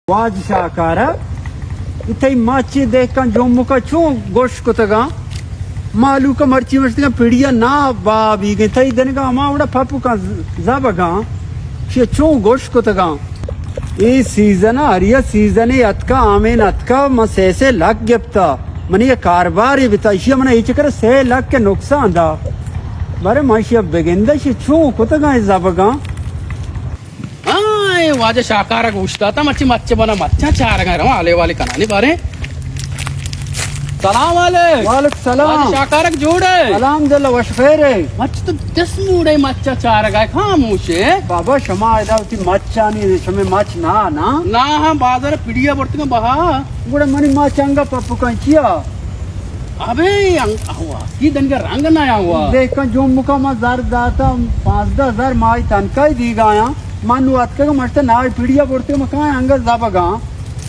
واجہ شاکارا، تئی مچ دہکان جمکا چون گوش کتگاں؟ مالوکا مرچی مشتگاں پڑیا نا بابیگیں، تئی دنگا ہما وڑا پپکاں زبگاں، شی چون گوش کتگاں؟ اے سیزن ء ہریا سیزنے اتکا، آمین اتکا، من سے سے لک گپتا، منی یک کاربارے بتا، اشیا من اے چکر سے لک کے نقصان دا۔ بارے من اشیا بگندہ، اشی چون کتگاں اے زبگاں؟ ہاں، اے واجہ شاکارک اوشتاتا، مرچی مچ بنا، مچاں چارگا رواں، آلے والے کنانی بارے۔ سلام علیک۔ وعلیک سلام۔ واجہ شاکارک جوڑ ئے؟ الحمدللہ، وش خیر ئے۔ مچ تو دس موڑے مچا چارگا ئے، خاموش ئے۔ بابا، شما ادا وتی مچانی، شمے مچ نا، نا؟ نا، ہاں، بازار پڑیا برتگاں بہا۔ گڑا منی مچ انگا پپکاں چیا؟ ابے، انگ-، ہوا، کی دنگا رنگ نہ آیا ہوا۔ دیکھاں جمکا ما زر داتا، پانزدہ ہزار ماہی تنخواہی دیگا آیا۔ من نو اتکگا مشتا نائی پڑیا برتگا، ما کائیں انگا زبگاں۔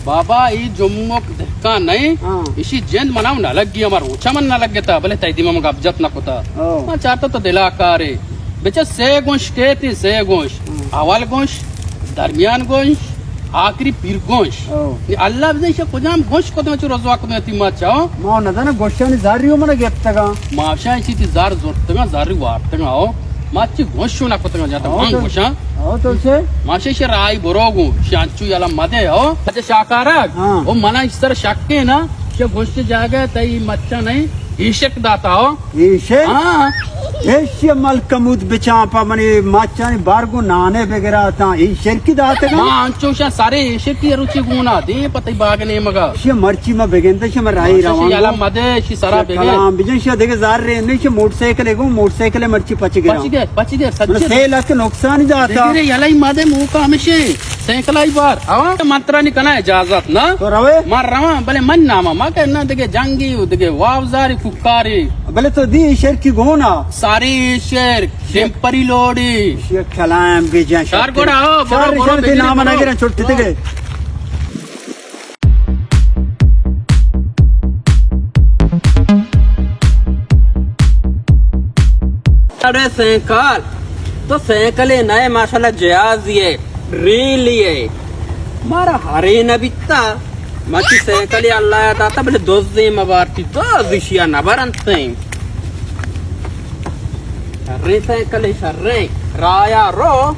بابا، ای جمک دہکان نئیں، ہاں۔ اشی جند منا نہ لگی، ہما روچا من نہ لگتا، بلے تئی دیما من گپ جت نہ کتا۔ او۔ من چارتا تو دلا کارے۔ بچا سے گونش کیتی، سے گونش۔ ہاں۔ اول گونش، درمیان گونش، آخری پیر گونش۔ او۔ نی اللہ بزن ایشا کجام گونش کتن چو رزوا کتن تی مچا۔ ما نزانا گوشانی زاری من گپتگا۔ ماشا ایشی تی زار زرتگا، زاری وارتگا، او۔ مچی گوشو نہ کتگا جاتا، او من تو، گوشاں۔ او تو چے؟ ماشا ایشی رائی برو گو، شانچو یلا مدے، او۔ اچھا شاکارک، ہاں۔ او منا ایش سر شک ہے نا، کہ گوشت جاگہ تئی مچا نہیں، ایشک داتا، او۔ ایشے؟ ہاں۔ ایشی ملکموت بچاپا منی مچانی بارگو نانے بگراتاں، ایشر کی داتگا؟ ما انچوشا سارے ایشر کی روچی گونا دے پتہ باغ نیمگا۔ شی مرچی ما بگندہ، شی ما رائی ماشا شی روان یلا گو۔ مدے، شی سرا شی بگے۔ کلام بجن، شی دیگه زر رے نہیں، شی موٹر سائیکل گو، موٹر سائیکل مرچی پچ گرا۔ پچ گئے، پچ گئے، سچ۔ من سے لک نقصان جاتا۔ دیگه یلا مدے موقع ہمیشے، سائیکل آئی بار۔ ہاں؟ من ترا نی کنا اجازت نا۔ تو روے؟ من رواں، بلے من ناما ما کہ نہ دگہ جنگی و دگہ واوزاری کوکاری۔ بلے تو دی شرکی گونا۔ ساری شرک، شمپری لوڑی۔ شی کلام بجن شار شرکی۔ گوڑا ہو، برو، شار برو، شرکی بگیری، نام برو۔ نگرن چھٹی دگہ۔ اڑے سینکال، تو سینکلے نئے، ماشاءاللہ جہازی ہے، ریلی ہے۔ مارا ہرے نہ بیتا، مچی سینکلے اللہ داتا، بلے دوزے مبارتی، دوز اشیا نہ برنتیں۔ شریں سائیکلے، شریں۔ رایا رو،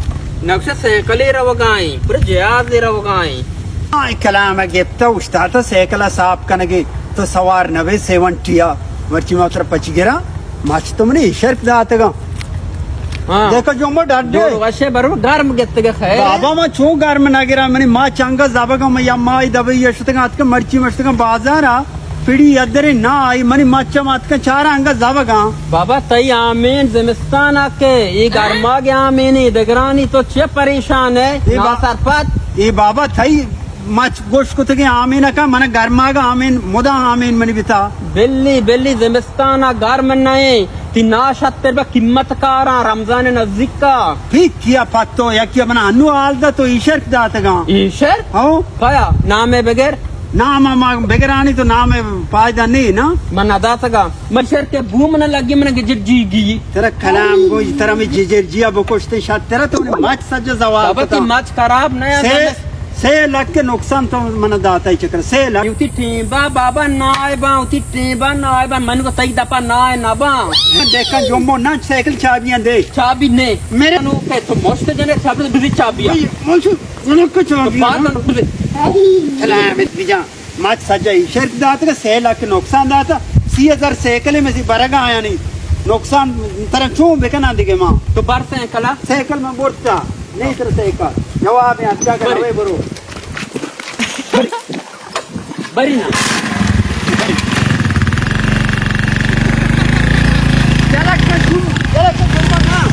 نقش سائیکلے روگائیں، پر جہازے روگائیں۔ آئی کلام گپتا، اشتاتا سائیکل صاف کنگے، تو سوار نبے سیونٹیا، مرچی ما تر پچ گرا، مچ تو منی شرک داتگا۔ ہاں۔ دیکھو جو مو ڈڈے۔ جوڑ وشے برو گرم گتگے خیر۔ بابا ما چون گرم نگرا، منی ما چنگا زبگا، ما یا مائی دبئی شتگا اتکا مرچی مشتگا بازارا۔ پڑی ادرے نا آئی منی مچ ماتکن چارا انگا زبگاں۔ بابا تئی آمین زمستان آ کہ اے گرماگ آمین اے دگرانی تو چے پریشان ہے اے با-، ناسرپد؟ اے بابا تئی مچ گوش کتگیں آمین کا من گرماگ آمین مدا آمین منی بتا۔ بلی بلی زمستان آ گرم نئے تی ناشتر با قیمت کاراں رمضان نزدیک کا۔ پھیک کیا پتو یکی من انو حال دا تو ایشر داتگاں۔ ایشر؟ ہاں۔ کیا نام ہے بغیر؟ نام ما بگرانی تو نام پائدہ نہیں نا۔ من نداتگا۔ من شر کے بو من لگی من گجر جی گی۔ ترا کلام گوش، ترا میں ججر جیا بکشتے شاد ترا تو نے مچ سجا زوال بابا کتا۔ تی مچ خراب نہ ہے۔ سے، سے لکھ کے نقصان تو من داتا ہی چکر، سے لکھ۔ یوتی ٹیمبا بابا نائبا، یوتی ٹیمبا نائبا، من کو تئی دپا نائے نبا۔ دیکھا جمبو نہ سائیکل چابیاں دے۔ چابی نے۔ میرے نو پہ تو مشت جنے چابی بزی چابی۔ منشو، منو کو چابی۔ بات نہ بزی۔ سلامت بجان۔ مچ سجا ای شرک داتگ، سے لکھ نقصان داتا، سی ہزار سیکلے مزی برگا آیانی نقصان ترا چون بکناں دگہ ما؟ تو بر سیکلا؟ سیکل من برتا، نہیں ترا سیکل۔ جواب ہے، اتکا کہ بری۔ روے برو۔ بری۔ بری نا۔ بری۔ چلک میں شروع، چلک میں شروع نا۔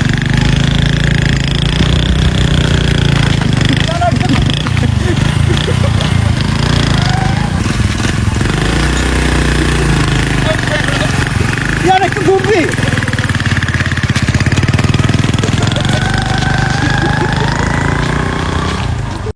یار، ایک گوبھی۔